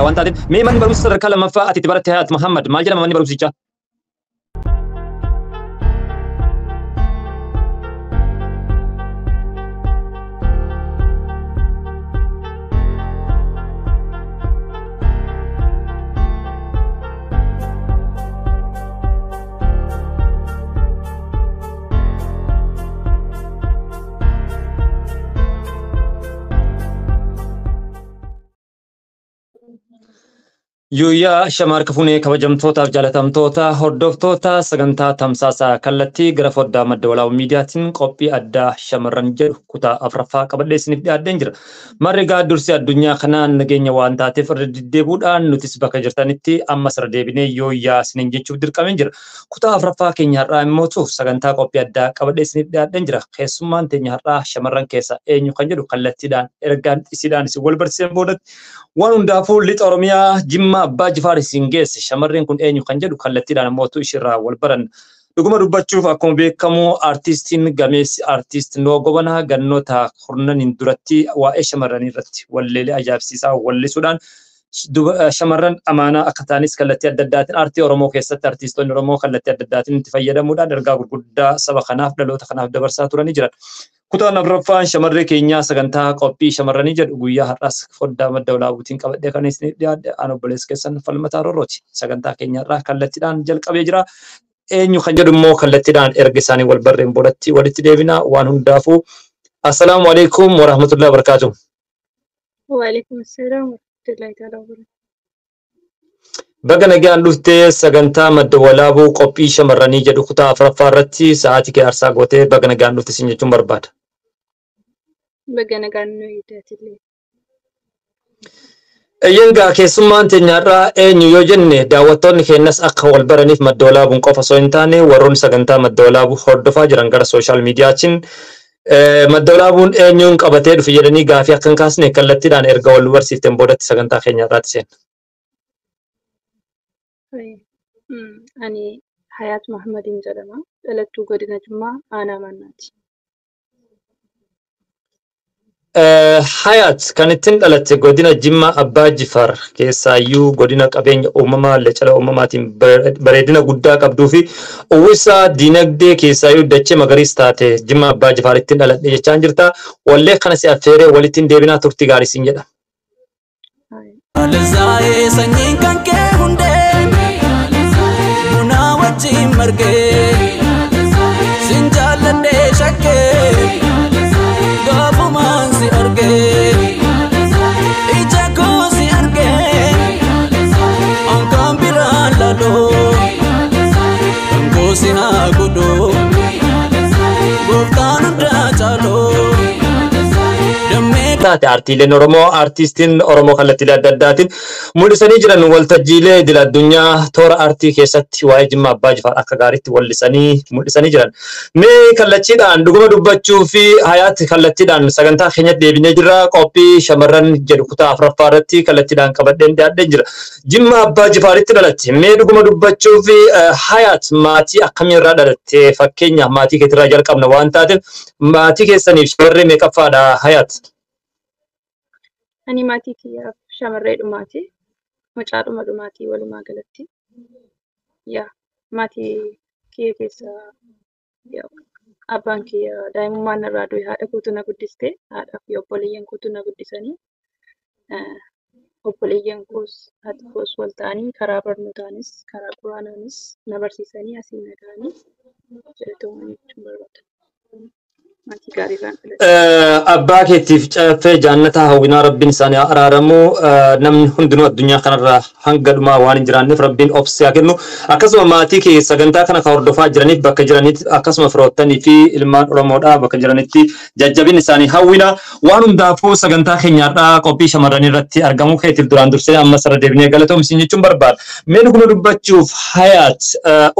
beeka waan taateef mee manni barumsa sadarkaa lammaffaa ati itti baratte Hayaat Muhammad maal jedhama manni barumsichaa? Yuuyyaa shamaarka fuunee kabajamtootaaf jaalatamtoota hordoftoota sagantaa tamsaasaa kallattii gara foddaa madda walaabuu miidiyaatiin qophii addaa shamarran jedhu kutaa afuraffaa qabadhee isiniif dhiyaadheen jira. Marri egaa dursi addunyaa kanaa nageenya waan taateef irra deddeebuudhaan nutis bakka jirtanitti ammas irra deebinee yooyyaa isiniin jechuuf dirqameen jira. Kutaa afuraffaa keenya har'aa immoo sagantaa qophii addaa qabadhee isiniif dhiyaadheen jira. Keessummaan teenya har'aa shamarran keessa eenyu kan jedhu kallattiidhaan ergaan isiidhaan isin wal barsiisan boodatti waan hundaafuu lixa Oromiyaa Jimmaa Abbaa Jifaar isin geesse shamarreen kun eenyu kan jedhu kallattiidhaan immoo ishirraa wal baran. Dhuguma dubbachuuf akkuma beekamu aartistiin gameessi aartist Noo Gobanaa gannoota kurnaniin duratti waa'ee shamarranii irratti walleelee ajaa'ibsiisaa wallisuudhaan shamarran amaanaa akka ta'anis kallattii adda addaatiin aartii Oromoo keessatti aartistoonni Oromoo kallattii adda addaatiin itti fayyadamuudhaan ergaa gurguddaa saba kanaaf dhaloota kanaaf dabarsaa turanii jiran. Kutaan afuraffaan shamarree keenyaa sagantaa qophii shamarranii jedhu guyyaa har'aas foddaa madda walaabuutiin qabadhee kan isiniif dhiyaadhe aan obboleessa keessan Falmataa Roorrooti. Sagantaa keenya har'aa kallattiidhaan jalqabee jira. Eenyu kan jedhu immoo kallattiidhaan erga isaanii wal barreen boodatti walitti deebina waan hundaafuu. Assalaamu alaikum warahmatullahi wabarakatuh. Waalaikum assalaam warahmatullahi ta'ala wabarakatuh. Baga nagaan dhuftee sagantaa madda walaabuu qophii shamarranii jedhu kutaa afuraffaa irratti sa'aatii kee aarsaa gootee baga nagaan dhufte siin jechuun barbaada. Baga nagaan nu eegdatillee. Eeyyangaa keessummaan teenyaarraa eenyu yoo jenne daawwattoonni keenyas akka wal baraniif madda walaabuun qofa osoo hin taane warroonni sagantaa madda walaabuu hordofaa jiran gara sooshaal miidiyaatiin madda walaabuun eenyuun qabatee dhufe jedhanii gaafii akka hin kaasne kallattiidhaan erga wal barsiifteen boodatti sagantaa keenya irraatti seenna. Ani Hayaat Muhammadiin jedhama. Dhalattuu godina Jimmaa aanaa Mannaati. Hayaat kan ittiin dhalatte godina Jimmaa Abbaa Jifaar keessaayyuu godina qabeenya uumamaa lecala uumamaatiin bareedina guddaa qabduu fi uwwisa diinagdee keessaayyuu dachee magariisa taate Jimmaa Abbaa Jifaar ittiin dhaladhe jechaan jirta. Wallee kana si affeeree walittiin deebinaa turtii gaarii siin jedha. Alzaa'ee sanyiin kan kee hundee bunaa wajjin margee sin jaalladhee shakkee gaafumaan si argee ija koo si argee ankaan biraan laaloo kan koo si haa godhoo gooftaan hundaa caaloo. Taate aartiileen Oromoo aartistiin Oromoo kallattiilee adda addaatiin mul'isanii jiran waltajjiilee idil addunyaa toora aartii keessatti waa'ee Jimmaa Abbaa Jifaar akka gaariitti wallisanii mul'isanii jiran. Mee kallattiidhaan dhuguma dubbachuu fi Hayaat kallattiidhaan sagantaa keenyatti deebinee jirra. Qophii shamarran jedhu kutaa afuraffaa irratti kallattiidhaan qabadheen dhiyaadhee jira. Jimmaa Abbaa Jifaaritti dhalatte. Mee dhuguma dubbachuu fi Hayaat maatii akkamiirraa dhalatte? Fakkeenyaaf maatii keetirraa jalqabna waan taateef maatii keessaniif shamarree meeqaffaadha Hayaat? Ani maatii kiyyaaf shamarree dhumaati. Mucaa dhuma dhumaatii walumaa galatti. Yaa maatii kiyya keessa abbaan kiyya daa'imummaan irraa du'e haadha kootu na guddiste. Haadhaa fi obboleeyyan kootu na guddisanii. Obboleeyyan koos haati koos wal ta'anii karaa barnootaanis karaa quraanaanis na barsiisanii asiin na ga'anii jedhatuma jechuun barbaada. Maatii gaariirraan dhaladhe. Abbaa keetiif caffee jaannataa hawwinaa rabbiin isaanii haa araaramu. Namni hundinuu addunyaa kanarra hanga dhumaa waan hin jiraanneef rabbiin obsee haa kennu. Akkasuma maatii kee sagantaa kana kan hordofaa jiraniif bakka jiranitti akkasuma firoottanii fi ilmaan Oromoodhaa bakka jiranitti jajjabin isaanii hawwina. Waan hundaafuu sagantaa keenyaarraa qophii shamarranii irratti argamuu keetiif duraan dursee ammas irra deebinee galatoomsiin jechuun barbaada. Mee dhuguma dubbachuuf Hayaat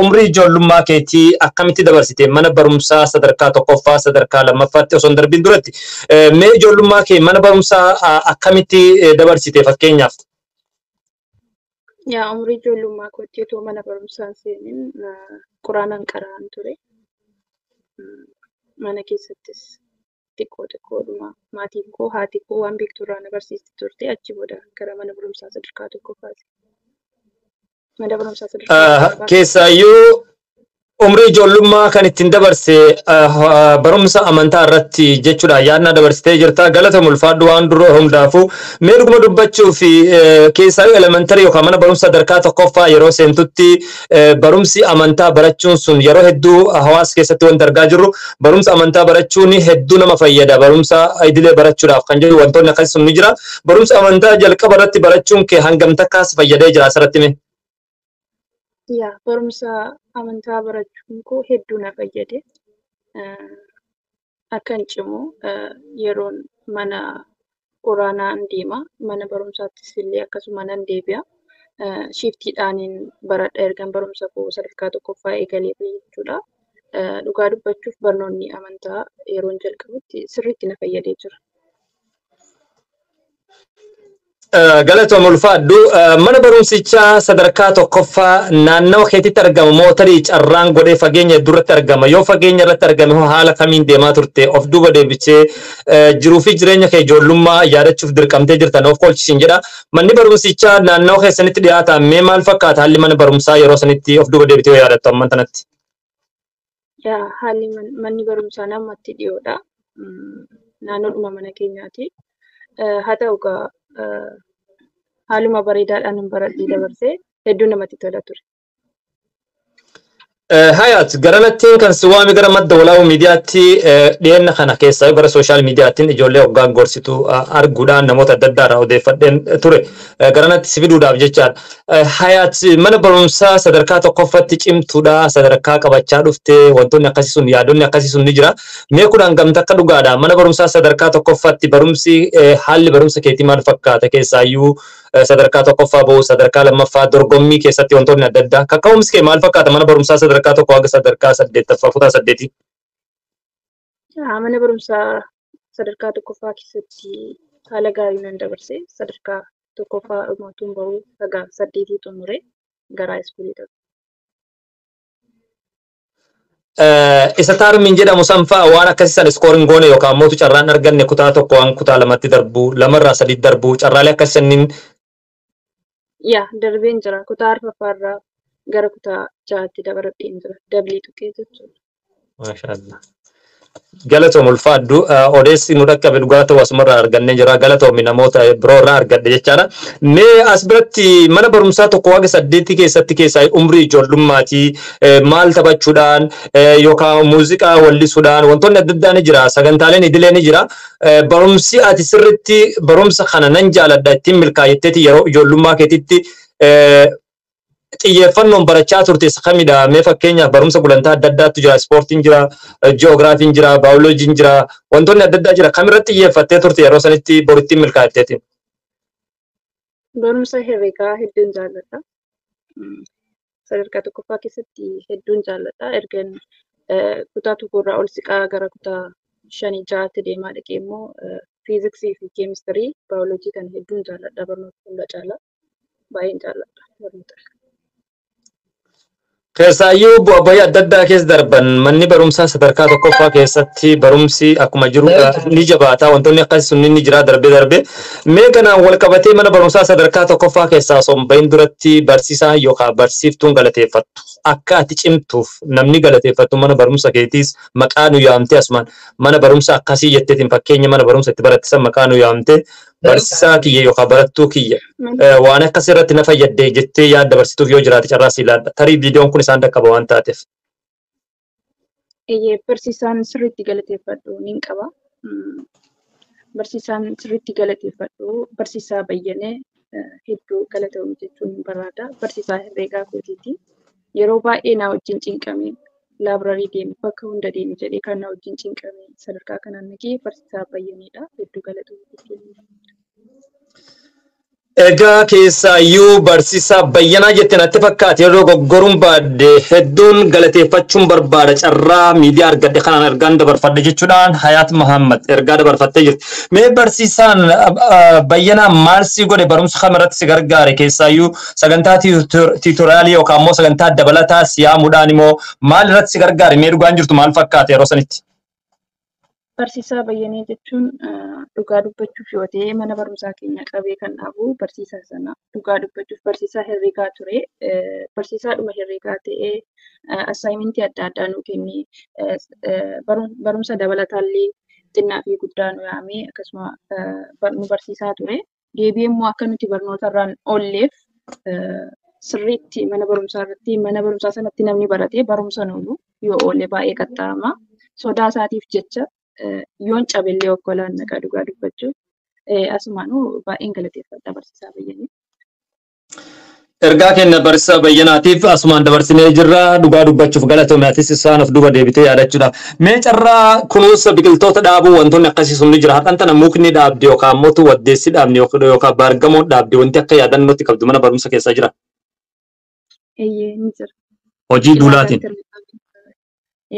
umrii ijoollummaa keetii akkamitti dabarsite? Mana barumsaa sadarkaa tokkoffaa sadarkaa lammaffaatti osoo hin darbiin duratti mee ijoollummaa kee mana barumsaa akkamitti dabarsite fakkeenyaaf? Yaa umrii ijoollummaa kootti otoo mana barumsaa hin seenin quraanaan qara'an ture. Mana keessattis Xiqqoo xiqqoodhuma maatiin koo haati koo waan beektu irraa na barsiisti turte achi booda gara mana barumsaa sadarkaa tokkoffaati. Mana barumsaa sadarkaa tokkoffaa. Keessaayyuu umrii ijoollummaa kan ittiin dabarse barumsa amantaa irratti jechuudha yaadna dabarsitee jirta. Galata ulfaadhu waan dura hundaafuu mee dhuguma dubbachuu fi keessaayyuu elementarii yookaan mana barumsa sadarkaa tokkoffaa yeroo seentutti barumsi amantaa barachuun sun yeroo hedduu hawaasa keessatti wanti argaa jirru barumsa amantaa barachuun hedduu nama fayyada. Barumsa idilee barachuudhaaf kan jedhu wantoonni akkasii sun ni jira. Barumsa amantaa jalqaba irratti barachuun kee hangam takkaas fayyadee jira asirratti mee? Yaa barumsa amantaa barachuun koo hedduu na fayyade. Akkan cimu yeroon mana quraanaa nan deema. Mana barumsaattis illee akkasuma nan deebi'a. Shiftiidhaanin baradha ergan barumsa koo sadarkaa tokkoffaa eegalee jechuudha. Dhugaa dubbachuuf barnoonni amantaa yeroon jalqabutti sirriitti na fayyadee jira. Galatoom ulfaadhu mana barumsichaa sadarkaa tokkoffaa naannawa keetitti argama moo tarii carraan godhee fageenya duratti argama yoo fageenya irratti argame hoo haala kamiin deemaa turte of duuba deebichee jiruu fi jireenya kee ijoollummaa yaadachuuf dirqamtee jirtan of kolchisiin jedha. Manni barumsichaa naannawa keessanitti dhiyaata mee maal fakkaata haalli mana barumsaa yeroo sanitti of duuba deebitee yoo yaadattu amman tanatti? Yaa haalli manni barumsaa namatti dhiyoodha. Naannoodhuma mana keenyaati. Haa ta'u egaa haaluma bareedaadhaan hin baradhee dabarsee hedduu namatti tola ture. Hayaat garanattiin kan si waame gara madda walaabuu miidiyaatti dhiyeenya kana keessaa gara sooshaal miidiyaattiin ijoollee hoggaan gorsitu arguudhaan namoota adda addaa irraa odeeffadheen ture. Garanatti si fiduudhaaf jechaadha. Hayaat mana barumsaa sadarkaa tokkoffatti cimtuudha sadarkaa qabachaa dhufte wantoonni akkasii sun yaadonni akkasii sun ni jira. Mee kun hangam takka dhugaadha? Mana barumsaa sadarkaa tokkoffatti barumsi haalli barumsa keetii maal fakkaata keessaayyuu sadarkaa tokkoffaa bahu sadarkaa lammaffaa dorgommii keessatti wantoonni adda addaa kaka'umsi kee maal fakkaata mana barumsaa sadarkaa tokko haga sadarkaa saddeettaffaa kutaa saddeetii? Mana barumsaa sadarkaa tokkoffaa keessatti haala gaarii nan dabarse sadarkaa tokkoffaa dhumatuun bahuu haga saddeetii xumure gara iskuulii darbe. Isa taarmiin jedhamu san fa'a waan akkasii san iskooriin goone yookaan mootu carraan arganne kutaa tokko waan kutaa lamatti darbu lamarraa sadiitti darbu carraalee akkasii sanniin. Yaa darbeen jira kutaa arfaffaarraa gara kutaa ja'aatti dabaladheen jira dablii tuqee jechuudha. Maashaallah. Galatoom ulfaadhu odeessi nu dhaqqabe dhugaa ta'u asumarraa argannee jira galatoomi namoota biroo irraa argadhe jechaadha. Mee as biratti mana barumsaa tokko haga saddeetii keessatti keessaa umrii ijoollummaatii maal taphachuudhaan yookaan muuziqaa wallisuudhaan wantoonni adda addaa ni jira sagantaaleen idilee ni jira. Barumsi ati sirriitti barumsa kana nan jaaladha ittiin milkaa'etteeti yeroo ijoollummaa keetitti xiyyeeffannoon barachaa turte isa kamidha? Mee fakkeenyaaf barumsa gulantaa adda addaatu jira, ispoortiin jira, ji'oogiraafiin jira, baayoloojiin jira, wantoonni adda addaa jira. Kamirratti xiyyeeffattee turte yeroo sanitti borittiin milkaa'etteeti? Barumsa herreegaa hedduun jaalladha. Sadarkaa tokkoffaa keessatti hedduun jaalladha. Ergan kutaa tokkorraa ol siqaa gara kutaa shanii ja'aatti deemaa dhaqee immoo fiiziksii fi keemistirii, baayoloojii kana hedduun jaalladha. Barnoota hunda caalaa baay'een jaalladha barnoota. Keessaayyuu bu'aa bayii adda addaa keessa darban manni barumsaa sadarkaa tokkoffaa keessatti barumsi akkuma jiru ni jabaata wantoonni akkasii sun ni jira darbee darbee. Mee kanaan wal qabatee mana barumsaa sadarkaa tokkoffaa keessaa osoo hin bahin duratti barsiisaa yookaan barsiiftuun galateeffattu akka ati cimtuuf namni galateeffattu mana barumsa keetiis maqaa nu yaamtee asumaan mana barumsa akkasii jetteetiin fakkeenya mana barumsa itti barattisan maqaa nu yaamtee barsiisaa kiyya yookaan barattuu kiyya waan akkas irratti na fayyadde jettee yaadda barsiituuf yoo jiraate carraa si ilaalla. Tarii viidiyoon kun isaan dhaqqaba waan taateef. Eeyyee barsiisaan sirriitti galateeffadhu nin qaba. Barsiisaan sirriitti galateeffadhu barsiisaa Bayyanee hedduu galatoomi jechuun hin barbaada. Barsiisaa herreegaa kootiiti. Yeroo baay'ee na wajjin cinqamee laabrarii deemi bakka hunda deemi jedhee kan na wajjin cinqamee sadarkaa kanaan nagee barsiisaa Bayyaneedha. Hedduu galatoomi jechuun hin barbaada. Egaa keessaayyuu barsiisaa Bayyanaa jette natti fakkaate yeroo goggoruun baadde hedduun galateeffachuun barbaada carraa miidiyaa argadhe kanaan ergaan dabarfadhe jechuudhaan Hayaat Mahammad ergaa dabarfattee jirti. Mee barsiisaan Bayyanaa maal si godhe barumsa kamirratti si gargaare keessaayyuu sagantaa tiitoriyaalii yookaan immoo sagantaa dabalataa si yaamuudhaan immoo maal irratti si gargaare mee dhugaan jirtu maal fakkaate yeroo sanitti? Barsiisaa Bayyanee jechuun dhugaa dubbachuuf yoo ta'e mana barumsaa keenya qabee kan dhaabu barsiisaa sana dhugaa dubbachuuf barsiisaa herreegaa ture. Barsiisaadhuma herreegaa ta'ee assaayimentii adda addaa nuu kennee barumsa dabalataallee xinnaa fi guddaa nu yaamee akkasuma nu barsiisaa ture. Deebi'ee immoo akka nuti barnoota irraan oolleef sirriitti mana barumsaa irratti mana barumsaa sanatti namni baratee barumsa oolu yoo oole baay'ee qaxxaama. Sodaa isaatiif jecha yoon cabellee okkolaan naqa dhugaa dubbachuuf asumaanuu baay'een galateeffadha barsiisaa Bayyanee. Ergaa kenna barsiisaa Bayyanaatiif asumaan dabarsinee jirra dhugaa dubbachuuf galatoome atis isaan of duuba deebitee yaadachuudhaaf. Mee carraa kunuunsa biqiltoota dhaabuu wantoonni akkasii sun ni jira. Har'aan tana mukni dhaabde yookaan immoo waddeessi dhaabne yookaan baargamoon dhaabde wanti akka yaadannootti qabdu mana barumsa keessaa jira. Eeyyee ni jira. Hojii duulaatiin.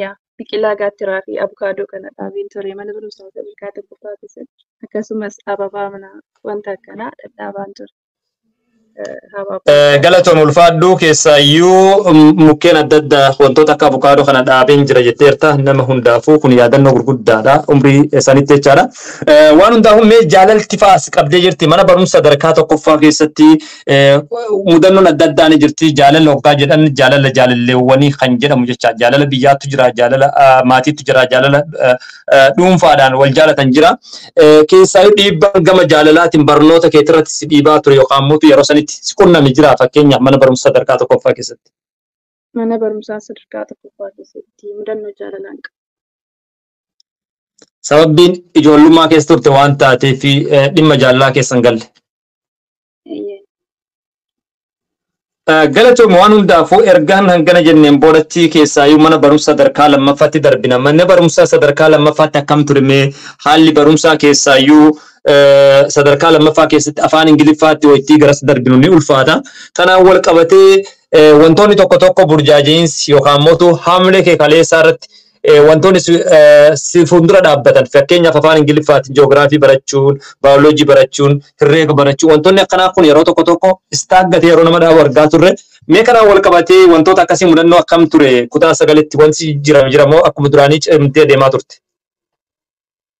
Yaa biqilaa gaattiraa fi abukaadoo kana dhaabeen ture mana barumsaa sadarkaa tokkoffaa keessatti akkasumas ababaa mana wanta akkanaa dhadhaabaan ture. Galatoon ulfaadhuu keessaayyuu mukkeen adda addaa wantoota akka abukaadoo kana dhaabeen jira jetteerta nama hundaafuu kun yaadannoo gurguddaadha umrii sanitti jechaadha. Waan hundaafuu mee jaalalti fa'aas qabdee jirti mana barumsa sadarkaa tokkoffaa keessatti mudannoon adda addaa ni jirti jaalala hoggaa jedhan jaalala jaalalleewwanii kan jedhamu jecha jaalala biyyaatu jira jaalala maatiitu jira jaalala dhuunfaadhaan wal jaalatan jira. Keessaayyuu dhiibbaan gama jaalalaatiin barnoota keetirratti si dhiibaa ture yookaan immoo yeroo sanitti si qunname jira fakkeenyaaf mana barumsa sadarkaa tokkoffaa keessatti. Mana barumsaa sadarkaa tokkoffaa keessatti mudannoo jaalalaan qaba. Sababbiin ijoollummaa keessa turte waan taateef dhimma jaalalaa keessa hin galle. Galatoom waan hundaafuu ergaan hangana jenneen boodatti keessaayyuu mana barumsa sadarkaa lammaffaatti darbina. Mana barumsaa sadarkaa lammaffaatti akkam ture mee haalli barumsaa keessaayyuu sadarkaa lammaffaa keessatti afaan Ingiliffaatti wayittii garas darbinu ni ulfaata. Kanaan wal qabatee wantoonni tokko tokko burjaajiinsi yookaan immoo haamlee kee kaleessaa irratti wantoonni si fuuldura dhaabbatan fakkeenyaaf afaan Ingiliffaatiin ji'oogiraafii barachuun, baayoloojii barachuun, herreega barachuun wantoonni akkanaa kun yeroo tokko tokko istaaggatee yeroo nama dhaabu argaa turre. Mee kanaan wal qabatee wantoota akkasii mudannoo akkam ture kutaa sagalitti wanti jira jira moo akkuma duraanii cimtee deemaa turte?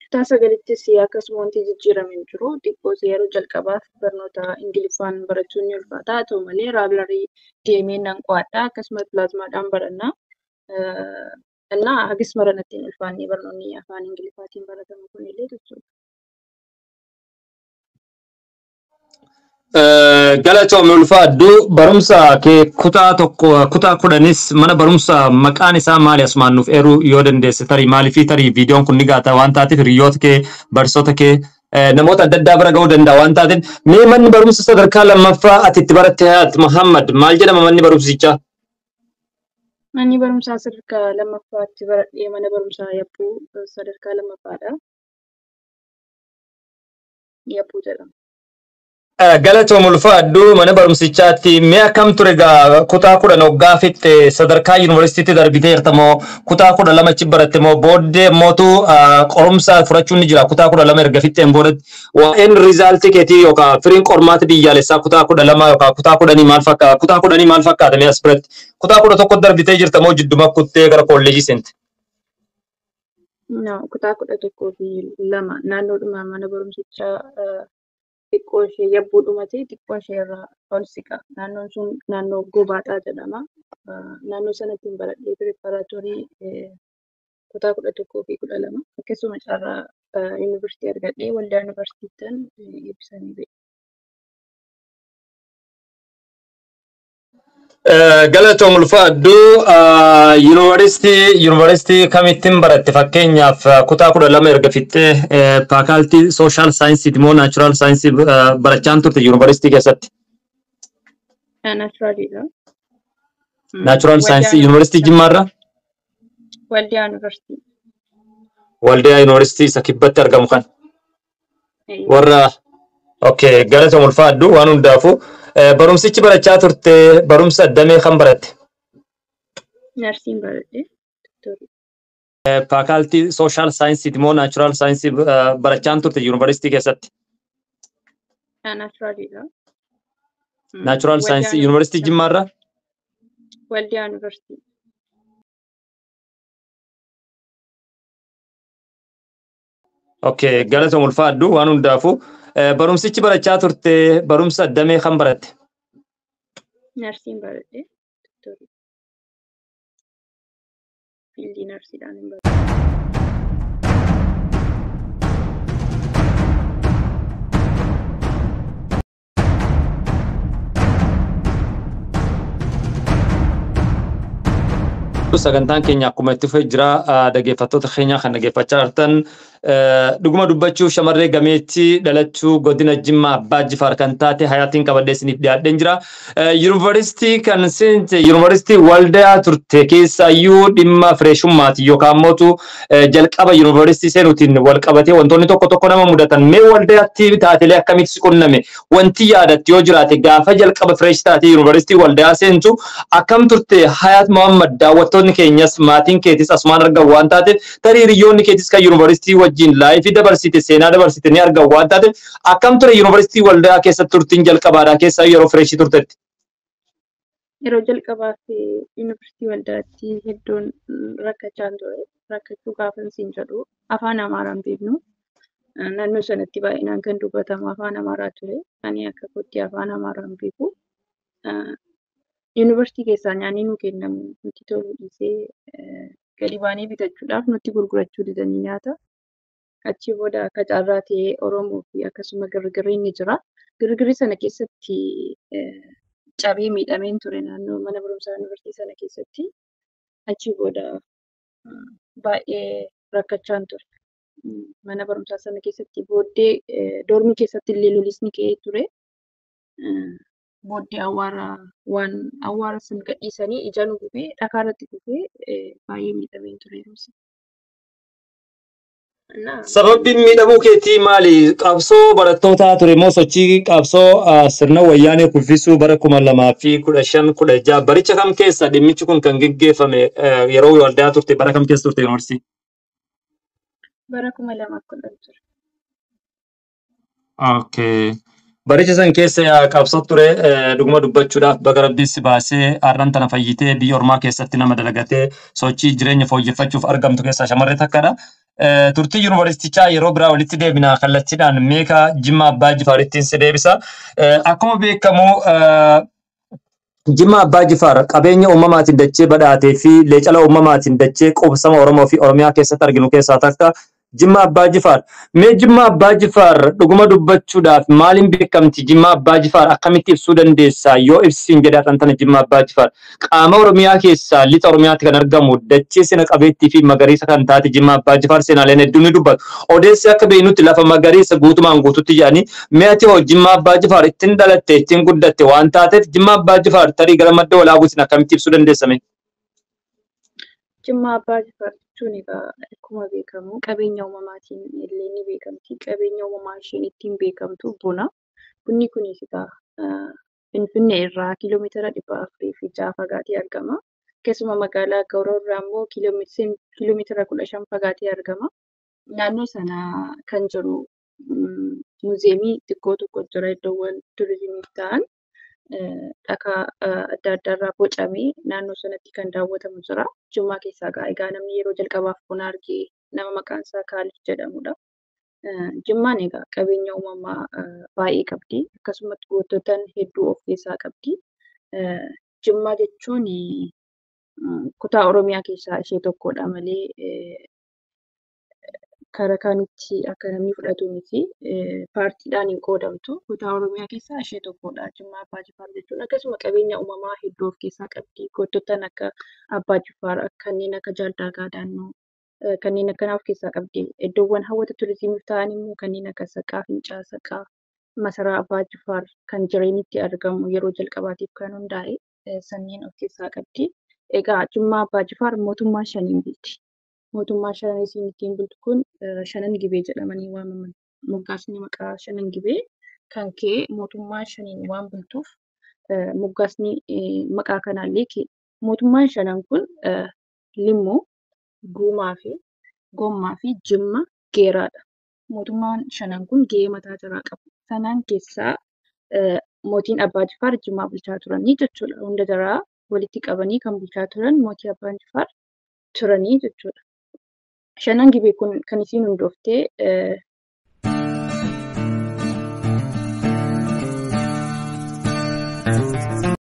Kutaa sagalittis akkasuma wanti jijjiirame hin jiru. Xiqqoo yeroo jalqabaaf barnoota Ingiliffaan barachuun ni ulfaata. Haa ta'u malee raablarii deemee nan qo'adha. Akkasumas pilaazmaadhaan baranna. Innaa hagas mara natti hin ulfaanne barnoonni afaan Ingiliffaatiin baratamu kunillee jechuudha. Galatoomii ulfaadhu barumsa kee kutaa tokko kutaa kudhanis mana barumsa maqaan isaa maali asumaan nuuf eeruu yoo dandeesse tarii maalii fi tarii viidiyoon kun ni gaata waan taateef hiriyoota kee barsiisota kee namoota adda addaa bira ga'uu danda'a waan taateef mee manni barumsa sadarkaa lammaffaa ati itti baratte Hayaat Muhammad maal jedhama manni barumsichaa? Manni barumsaa sadarkaa lammaffaatti baradhee mana barumsaa Yabbuu sadarkaa lammaffaadha. Yabbuu jedhama. Galatoom ulfaadhu mana barumsichaatti mee akkam ture gaa kutaa 10 hoggaa fixxe sadarkaa yuunivarsiitiitti darbiteerta moo kutaa 12 achi baratte moo booddee mootu qorumsa fudhachuun ni jira kutaa 12 erga fixxeen boodatti waa'een riizaaltii keetii yookaan firiin qormaata biyyaalessaa kutaa 12 yookaan kutaa 10 maal fakkaata kutaa 10 maal fakkaata mee as biratti kutaa 11 darbitee jirta moo jidduma kuttee gara kolleejii seente? No, kutaa 11 fi 2 naannoodhuma mana barumsichaa xiqqoo ishee yabbuu dhumate xiqqoo ishee irraa ol siqa. Naannoon sun naannoo Gobaaxaa jedhama. Naannoo sanatti hin baradhee piripaaraatorii kutaa 11 fi 12 akkasuma carraa yuunivarsiitii argadhee Waldaa yuunivarsiitiittan eebbisanii ba'e. Galatoom ulfaadhu yuunivarsiitii kamittiin baratte fakkeenyaaf kutaa 12 erga fixxee faakaaltii sooshaal saayinsiiti moo naachuraal saayinsii barachaan turte yuunivarsiitii keessatti? Naachuraaliidha. Naachuraal saayinsii yuunivarsiitii Jimmaarraa? Waldiyaa yuunivarsiitii. Waldiyaa yuunivarsiitii isa kibbatti argamu kan. Warra okay galatoom ulfaadhu waan hundaafuu barumsichi barachaa turte barumsa damee kan baratte? Narsiin baradhe. Faakaaltii sooshaal saayinsiiti moo naachuraal saayinsii barachaan turte yuunivarsiitii keessatti? Naachuraaliidha. Naachuraal saayinsii yuunivarsiitii Jimmaarraa? Waldiyaa yuunivarsiitii. Okay, galatoom ulfaadhu waan hundaafuu barumsichi barachaa turte barumsa damee kan baratte? Narsiin baradhe. Doktorii. Fiildii narsiidhaan hin baradhe. Sagantaan keenya akkuma itti fufee jira. Dhaggeeffattoota keenya kan dhaggeeffachaa jirtan, dhuguma dubbachuuf shamarree gameettii dhalachuu godina Jimmaa Abbaa Jifaar kan taate Hayaatiin qabadhee isiniif dhiyaadheen jira. Yuunivarsiitii kan seente yuunivarsiitii Waldayaa turte keessaayyuu dhimma fireeshummaati yookaan mootu jalqaba yuunivarsiitii seenuutiin wal qabatee wantoonni tokko tokko nama mudatan. Mee Waldayaatti taatelee akkamitti si qunname? Wanti yaadatti yoo jiraate, gaafa jalqaba fresh taatee yuunivarsiitii Waldayaa seentu akkam turte Hayaat Muhammad? Daawwattoonni keenyas maatiin keetis asumaan argan waan taateef, tarii hiriyoonni keetis kan yuunivarsiitii wajjin life dabarsite, seenaa dabarsite ni argan waan taateef, akkam ture yuunivarsiitii Waldayaa keessatti turtiin jalqabaadhaa keessaa yeroo fresh turtetti? Yeroo jalqabaaf yuunivarsiitii Waldayaatti hedduun rakkachaa ture. Rakkachuu gaafan siin jedhu, afaan Amaaraan beeknu. Naannoo sanatti baay'inaan kan dubbatamu afaan Amaaraa ture. Ani akka kootti afaan Amaaraan beeku. Yuunivarsiitii keessaa nyaanni nuu kennamu nutti toluu dhiisee gadi baanee bitachuudhaaf nutti gurgurachuu didanii nyaata. Achi booda akka carraa ta'ee Oromoo fi akkasuma girgirri ni jira. Girgirri sana keessatti cabee miidhameen ture naannoo mana barumsaa yuunivarsiitii sana keessatti. Achi booda baay'ee rakkachaan ture. Mana barumsaa sana keessatti booddee dormii keessatti illee lolisni ka'ee ture. Booddee awwaara waan awwaara sun gadhiisanii ija nu gubee, dhakaa irratti kufee baay'ee miidhameen ture yeroo sana. Sababbiin miidhamuu keetii maali? Qabsoo barattootaa ture moo sochii qabsoo sirna wayyaanee kuffisuu bara 2015, 16, baricha kam keessa dhimmichi kun kan geggeeffame, yeroo Waldayaa turte, bara kam keessa turte yuunivarsiitii? Bara 2010 ture. Okay. Baricha san keessa qabsoo ture. Dhuguma dubbachuudhaaf baga Rabbiin si baasee har'an tana fayyitee biyya ormaa keessatti nama dalagatee sochii jireenya fooyyeffachuuf argamtu keessaa shamarree takkadha. Turtii yuunivarsiitichaa yeroo biraa walitti deebina. Kallattiidhaan meeqa Jimma Abbaa Jifaarittiin si deebisa. Akkuma beekamu Jimma Abbaa Jifaar qabeenya uumamaatiin dachee badhaatee fi leecala uumamaatiin dachee qubsama Oromoo fi Oromiyaa keessatti arginu keessaa takka. Jimma Abbaa Jifaar. Mee Jimma Abbaa Jifaar dhuguma dubbachuudhaaf maaliin beekamti? Jimma Abbaa Jifaar akkamitti ibsuu dandeessa? Yoo ibsiin jedhaa tana, Jimma Abbaa Jifaar qaama Oromiyaa keessaa lixa Oromiyaatti kan argamu, dachee seena qabeettii fi magariisa kan taate Jimma Abbaa Jifaar seenaaleen hedduun ni dubbatu. Odeessi akka beeknutti lafa magariisa guutumaan guututti jedhanii. Mee ati hoo Jimma Abbaa Jifaar ittiin dhalatte, ittiin guddatte waan taateef, Jimma Abbaa Jifaar tarii gara madda walaabuutiin akkamitti ibsuu dandeessame? Jimma Abbaa Jifaar jechuun egaa akkuma beekamu qabeenya uumamaatiin illee ni beekamti. Qabeenya uumamaa isheen ittiin beekamtu buna. Bunni kunis egaa Finfinnee irraa kiiloomeetira 406 fagaatee argama. Akkasuma magaalaa Gauroo irraa immoo kiiloomeetira 15 fagaatee argama. Naannoo sana kan jiru muuziyeemii xiqqoo tokko jira, iddoowwan turizimiif ta'an dhakaa adda addaarraa bocamee naannoo sanatti kan daawwatamu jira. Jimmaa keessaa egaa namni yeroo jalqabaaf buna arge nama maqaan isaa Kaalif jedhamudha. Jimmaan egaa qabeenya uumamaa baay'ee qabdi. Akkasumas gootota hedduu of keessaa qabdi. Jimmaa jechuun kutaa Oromiyaa keessaa ishee tokkodha malee karaa kaanitti akka namni fudhatu miti. Paartiidhaan hin qoodamtu. Kutaa Oromiyaa keessaa ishee tokkodha Jimmaa Abbaa Jifaar jechuun. Akkasuma qabeenya uumamaa hedduu of keessaa qabdi. Gootota akka Abbaa Jifaar, kanneen akka Jaal Daagaa Daannoo, kanneen akkanaa of keessaa qabdi. Iddoowwan hawwata turizimiif ta'an immoo kanneen akka Saqaa, Fincaa Saqaa, Masaraa Abbaa Jifaar kan Jireenitti argamu yeroo jalqabaatiif kan hundaa'e sanneen of keessaa qabdi. Egaa Jimmaa Abbaa Jifaar mootummaa shaniin bulti. Mootummaa shanan isiin ittiin bultu kun shanan Gibee jedhamanii waamaman. Moggaasni maqaa shanan Gibee kan ka'e mootummaa shaniin waan bultuuf moggaasni maqaa kanaallee ka'e. Mootummaan shanan kun Limmoo, Guumaa fi Gommaa fi Jimma Geeraadha. Mootummaan shanan kun gahee mataa jaraa qabu. Sanaan keessaa mootiin Abbaa Jifaar Jimmaa bulchaa turanii jechuudha. Hunda jaraa walitti qabanii kan bulchaa turan mootii Abbaa Jifaar turanii jechuudha. Shanan Gibee kun kan isiin hundooftee